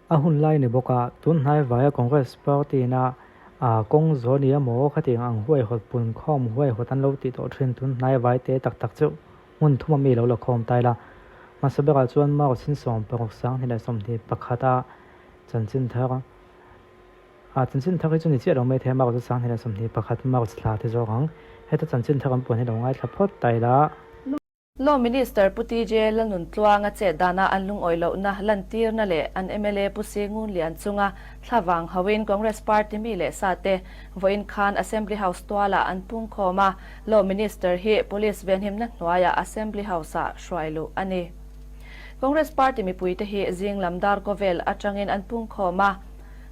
A hun lai ni bawk a, tun hnai vaia Congress party ina kawng zawh ni emaw khatiang ang huaihawt pun khawm huaihawt an lo tih tawh thin tun hnai vai te tak tak chu hmun thuma mi lo la khawm ta ila. Hmasa berah chuan March in 16 2021 a chanchin thar a chanchin thar hi chu ni chiah lo mai thei a March 2021 March thla te zawk ang. Heta chanchin thar an puan hi lo ngaithla phawt ta ila. Law Minister Pu TJ Lalnuntluanga chet dana an lungawi lohna lantirna leh an mla Pu Si Ngunlian chunga thlavang hauhin Congress Party mi leh sate vawiin khan Assembly House tualah an pungkhawm a, Law Minister hi Police venhimna hnuaiah Assembly House-ah hruai luh a ni. Congress Party mipuite hi zing lam dar kawvel atangin an pungkhawm a,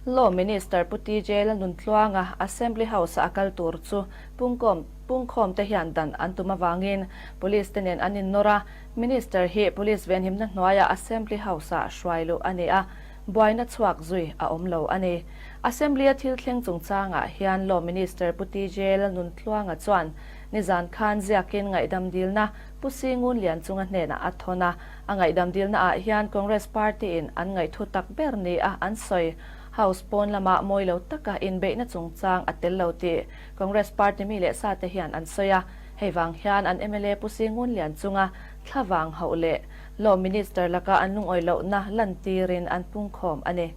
Law Minister Pu TJ Lalnuntluanga Assembly House-a a kal tur chu pungkawm Pungkhawm te hian dan an tum avangin Police te nen an innawr a, Minister hi Police venhimna hnuaiah Assembly House-ah hruai luh a ni a, buaina chhuak zui a awm lo a ni. Assembly-a thil thleng chungchangah hian Law Minister Pu TJ Lalnuntluanga chuan nizan khan ziakin ngaihdam dilna Pu Singun Lianchunga hnenah a thawn a, a ngaihdam dilnaah hian Congress Party-in an ngaihthu tak ber nia an sawi. House pawn lama mawi lo taka inbeihna chungchang a tel lo tih Congress party mi leh sate hian an sawi a, hei vang hian an mla Pu Singunlian chunga thlavang hauh leh Law Minister laka an lungawi lohna lantirin an pungkhawm a ni.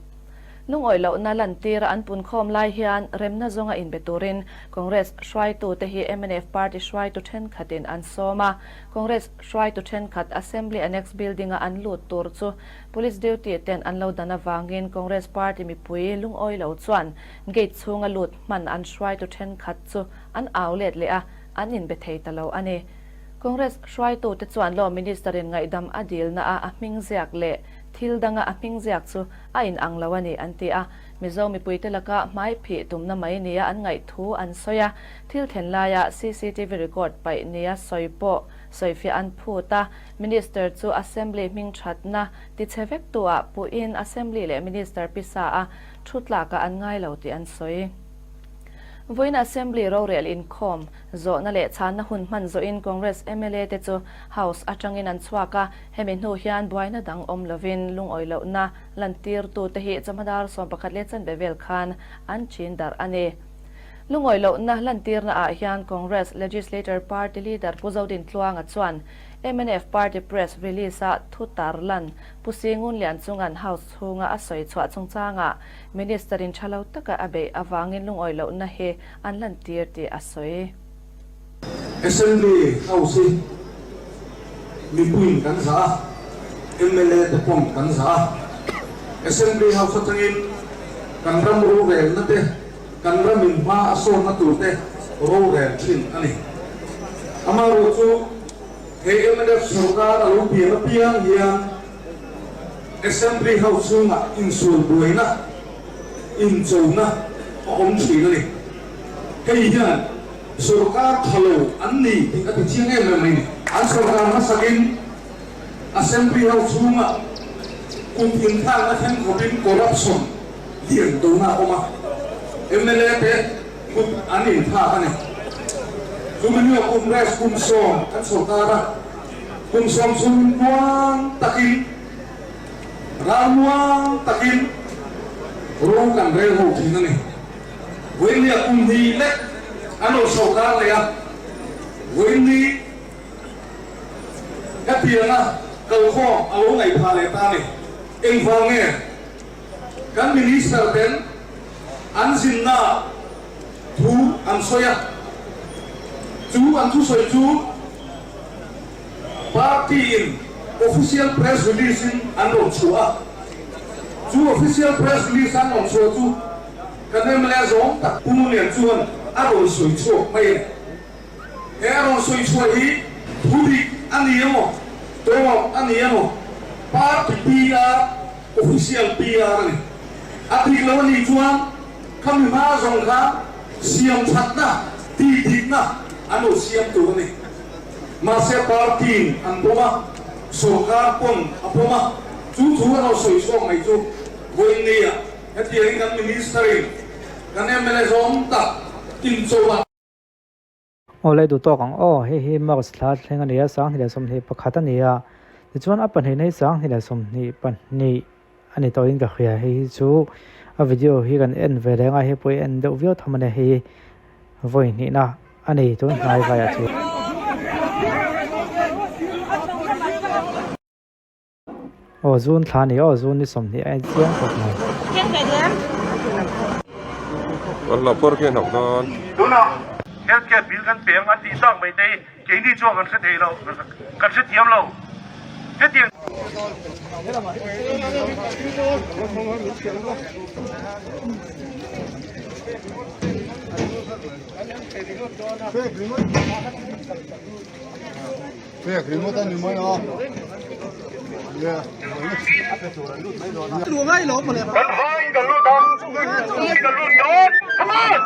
Lungawi lohna lantira an punkhawm lai hian remna zawnga inbe turin Congress hruaitute hi mnf party hruaitu thenkhatin an sawm a, Congress hruaitu thenkhat Assembly Annex building-a an lut tur chu Police duty ten an lo dan avangin Congress party mipui lungawi lo chuan gate chhunga lut hman an hruaitu thenkhat chu an au let leh a, an inbe thei ta lo a ni. Congress hruaitute chuan Law Minister-in ngaihdam a dilna a a hming ziak leh thil danga a hming ziak chu a inang lo a ni an ti a, Mizo mipuite laka hmai phih tumna mai nia an ngaih thu an sawi a, thil thlen laia cctv record paih nia sawi pawh sawifiah an phut a, Minister chu Assembly hming thatna tichhe vek tu-ah puhin Assembly leh Minister pisa a thu tlakah an ngai lo tih an sawi. Vawiin Assembly rorel inkhawm zawhna leh chhanna hun hman zawhin Congress mla te chu House atangin an chhuak a, hemi hnu hian buaina dang awm lovin lungawi lohna lantirtute hi chawhmadar 11 leh chanve vel khan an chin darh a ni. Lungawi lohna lantirna ah hian Congress Legislature Party Leader Pu Zodintluanga chuan mnf Party Press Release-a thu tarlan Pu Singunlian chungan House chhunga a sawi chhuah chungchangah Minister-in tha lo taka a beih avangin lungawi lohna hi an lantir tih a sawi. Assembly House hi mipuiin kan zah a, mla te pawm kan zah a. Assembly House atangin kan ram rorelna te, kan ramin hma a sawnna tur te rorel thin a ni. Amaherawhchu he mnf sorkar a lo pian apiang hian Assembly House chhungah insual buaina, inchona a awm thin a ni. Hei hian sorkar tha lo an ni tih a ti chiang em em mai ni. An sorkar hmasakin Assembly House chhungah kut inthlakna thleng khawpin corruption lian dona a awm a, mla te kut an inthlak a ni. Chumi hnuah Congress kum sawm an sorkar a. Kum 70 muang takin, ral muang takin ro kan rel ho thin a ni. Vawinia kum hnih lek an rawn sawrkar leh a, vawiini hetianga kalkhawm a lo ngaih phah leh ta a ni. Engvang nge kan Minister ten an zinna thu an sawi a, chu an thusawi chu party in official press release in an rawn chhuah a, chu official press release an rawn chhuah chu kan mla zawng tak Pu Lian chuan a rawn sawi chhuak mai a ni. He a rawn sawi chhuah hi thu dik a ni emaw, tawp a ni emaw, party PR, official PR a ni. A dik lo a nih chuan khami hma zawng kha siam thatna, tih dikna an lo siam tur a ni. Mahse party-in an pawm a, sorkar pawn a pawm a, chu thu a rawn sawi chhuak mai chu vawiin hetiangin kan Minister-in kan mla zawng tak incho a. Aw lei duh tawk ang aw, hei hi March thla thleng a ni a, 2021 a ni a, tichuan a pahnihna hi 2022. a ni tawhin ka hria hei hi chu a video hi kan en ve reng a hei pawh hi en deuh viau tham a ni hei vawi hnihna a nei tun hnai vaiah chuan. Aw zun thla a ni aw zun ni 20 a en chiang khawp mai. Tunah healthcare bill kan peng an tih tak mai te hi Keini chuan kan hre thei lo, kan hre thiam lo. Hetiang. Kan vaiin kan lut ang, kan lut dawn, come on!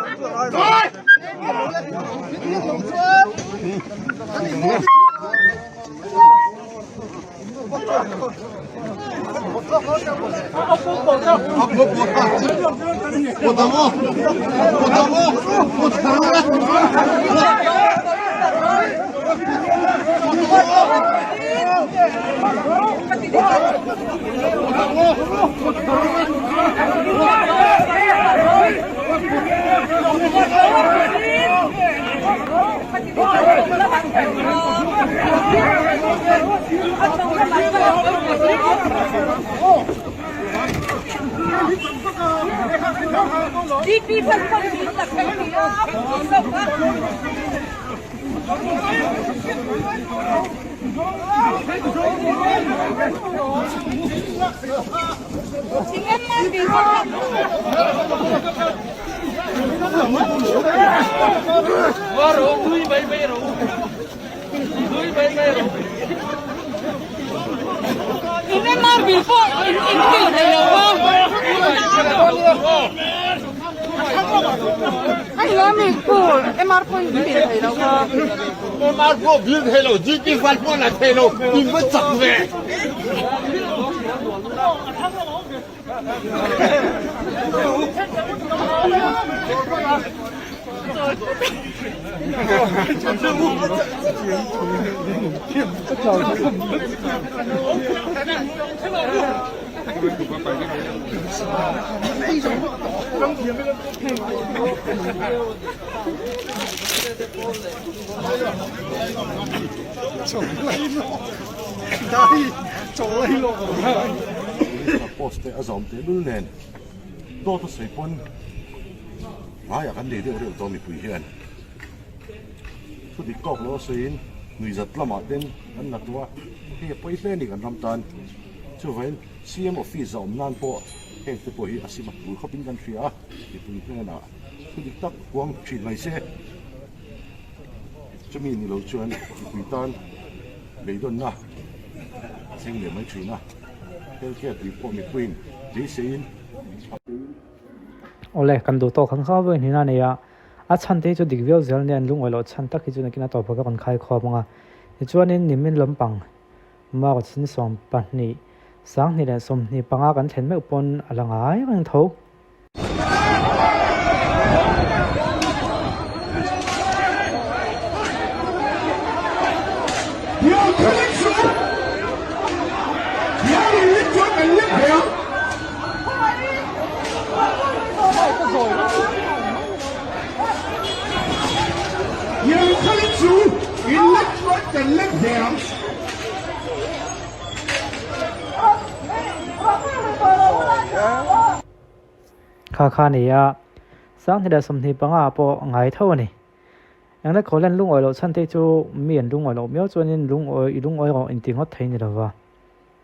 Post te a zawm teh lul nen dawt a sawi pawn ngaiah kan nei deuh reuh tawh mipui hian thu dik tawk lo a sawiin nuihzat lamah ten an la tawh a, hei a pawi hle a ni kan ram tan. Chuvangin CM office a awm nan pawh heng te pawh hi a sim a tul khawpin kan hria a, mipui hnenah thu dik tak huang thin mai se. Chumi ni lo chuan mipui tan beidawnna a thleng leh mai thin a, healthcare tih pawh mipuiin beiseiin a. Awle, kan duh tawk ang kha vawiin hina a nei a, a chhan te hi chu dik viau zel nia, an lungawi loh chhan tak hi chu nakin a tawp ah ka rawn khai khawm ang a, tichuanin nimin lampang March ni 12, 2025 kan thlen meuh pawn a la ngai reng tho. Kha kha a ni a, 2025 ah pawh ngai tho a ni. Engla khawlen lungawi loh chhan te chu mi an lungawi loh miau chuanin lungawi i lungawi rawh inti ngawt thei ni lova.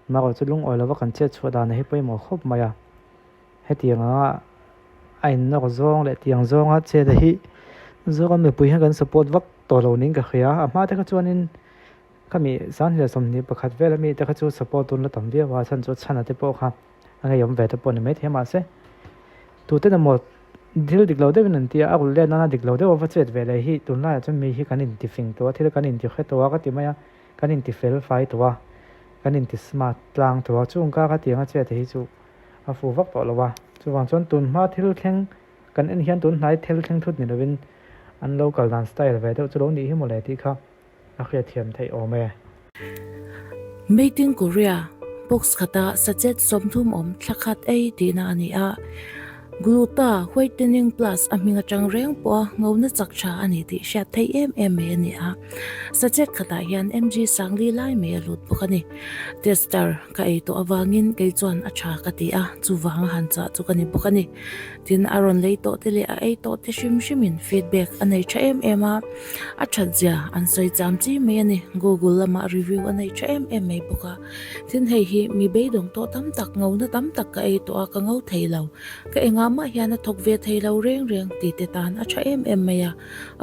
Marawh chu lungawi lova kan chet chhuah dan hi pawimawh khawp mai a. Hetiang anga a innawk zawng leh tiang zawnga chet hi Zoram mipui hian kan support vak tawh lo niin ka hria. A hma te kha chuanin khami 2021 vel ami te kha chu support tun la tam viau a, chhan chu chhana te pawh kha a ngeiawm ve te pawh ni maithei a mahse tute emaw thil dik lo deuhin an ti a, a rulh let nana dik lo deuh a va chet ve leh hi tunlaiah chuan mi hi kan inti fing tawh a, thil kan inti hre tawh a ka ti mai a, kan inti fel fai tawh a, kan inti smart tlang tawh a, chung ka kha tianga chet hi chu a fu vak tawh lo a, chuvang chuan tun hma thil thleng kan en hian tun hnai thil thleng thut ni lovin an lo kal dan style ve deuh chu lo nih hi mawle tih kha a hriatthiam theih awm e. Made in Korea. Box khata sachet 30 awm thla khat ei tihna a ni a. Gluta Whitening Plus a hming atang reng pawha ngona chak tha a ni tih hriat theih em em mai a ni a. Sachet khatah hian mg sangli lai mai a lut bawk a ni. Tester ka ei tawh avangin kei chuan a tha ka ti a, chuvang a han chah chu ka ni bawk a ni. Tin, a rawn lei tawh te leh a ei tawh te hrim hrimin feedback a nei tha em em a, a that zia an sawi cham chi mai a ni. Google lamah review a nei tha em em mai bawk a. Tin, hei hi mi beidawng tawh tam tak, ngona tam tak ka ei tawh a, ka ngo thei lo. Ka engah mah hian a thawk ve thei lo reng reng tih te tan a tha em em mai a.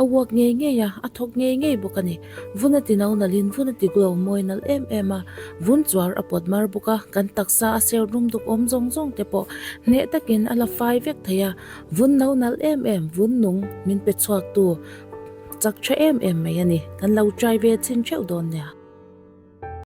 A uak ngei ngei a, a thawk ngei ngei bawk a ni. Vun a ti no nalhin vun a ti glow mawi nalh em em a, vun chuar a pawt mar bawk a, kan taksa a ser dum duk awm zawng zawng te pawh hneh takin a la fai vek thei a, vun no nalh em em, vun nung min pe chhuak tu chak tha em em mai a ni. Kan lo try ve chhin theuh dawn nia.